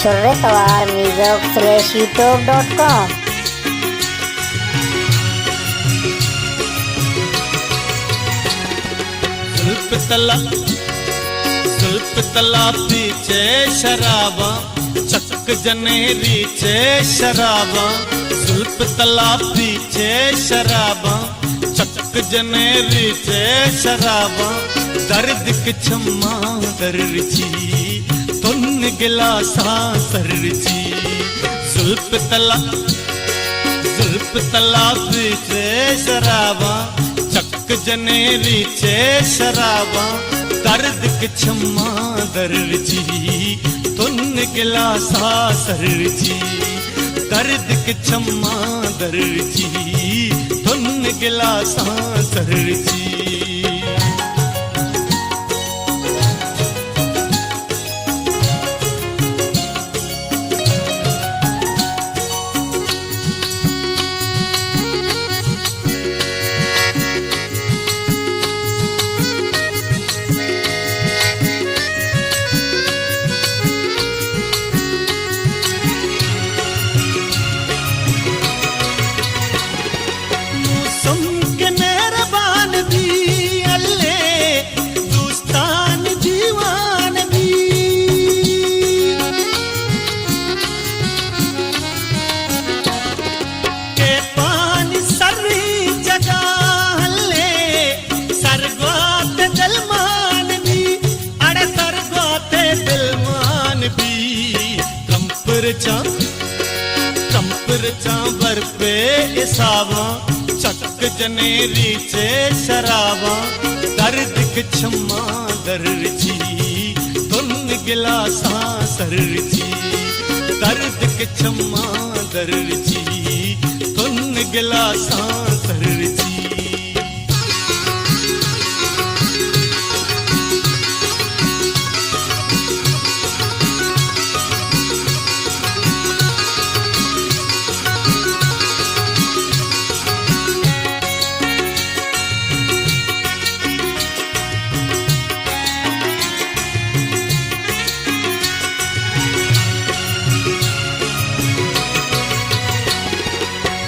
شر توار music slash YouTube dot com. زلپ تلا، زلپ تلا پیچے شراباں، چک جنے ریچے شراباں، زلپ تلا پیچے شراباں، چک جنے ریچے شراباں، درد کہ چماں درچی، تن گلاساں سرچی۔ زلپ تلا، زلپ تلا پیچے شراباں، چک جنے ریچے شراباں، درد کہ چماں درچی، تن گلاساں سرچی۔ درد کہ چماں درچی، تن گلاساں سرچی۔ موسم کہ مہربان بی، اللہ دوستان دیوان بی۔ کہ پانی سری جگہ اللہ، سرگوات دلمان بی، اڑ سرگوات دلمان بی۔ کمپر چاں، کمپر چاں برپے حساباں، چک جنے ریچے شراباں، درد کہ چماں درچی، تن گلاساں سرچی۔ درد کہ چماں درچی، تن گلاساں سرچی۔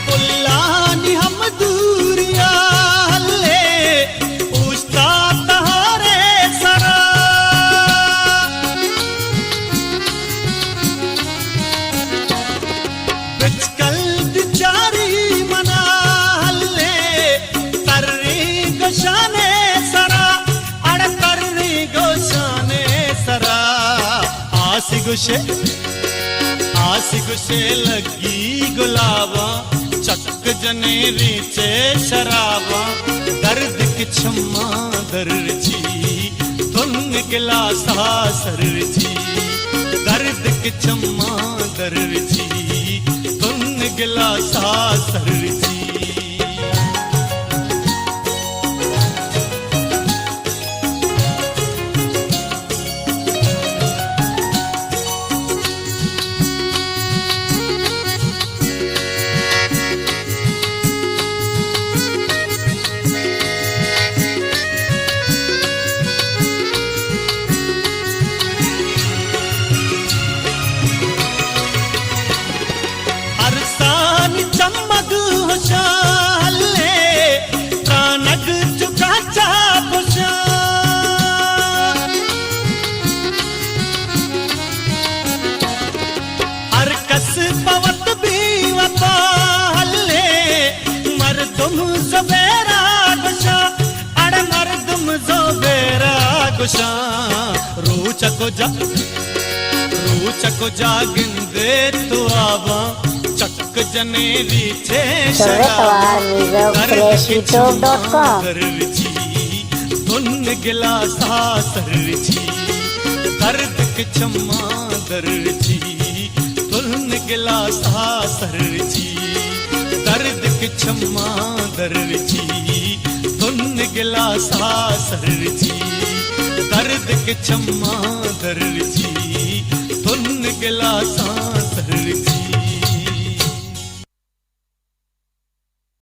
پلانی ہم دوریا ہلے، اوشتات ہارے سرا۔ بچکل بچاری منا ہلے، تری گشانے سرا، اڑ تری گشانے سرا۔ آسی گشے، آسی گشے لگی گلاباں، چک جنے ریچے شراباں، درد کہ چماں درچی، تن گلاساں سرچی۔ درد کہ چماں درچی، تن گلاساں سرچی۔ ارسانی چمگ ہوشاں ہلے، ترانگ چکا چاپ ہوشاں۔ ہر کس پہ وت بے وفا ہلے، مردم زبیرا گشاں، اڑ مردم زبیرا گشاں۔ روچ کجا، روچ کجا گندے تو آواں، چک جنے ریچے شراباں، درد کہ چماں درچی، تن گلاساں سرچی۔ درد کہ چماں درچی، تن گلاساں سرچی۔ درد کہ چماں درچی، تن گلاساں سرچی۔ درد کہ چماں درچی، تن گلاساں سرچی۔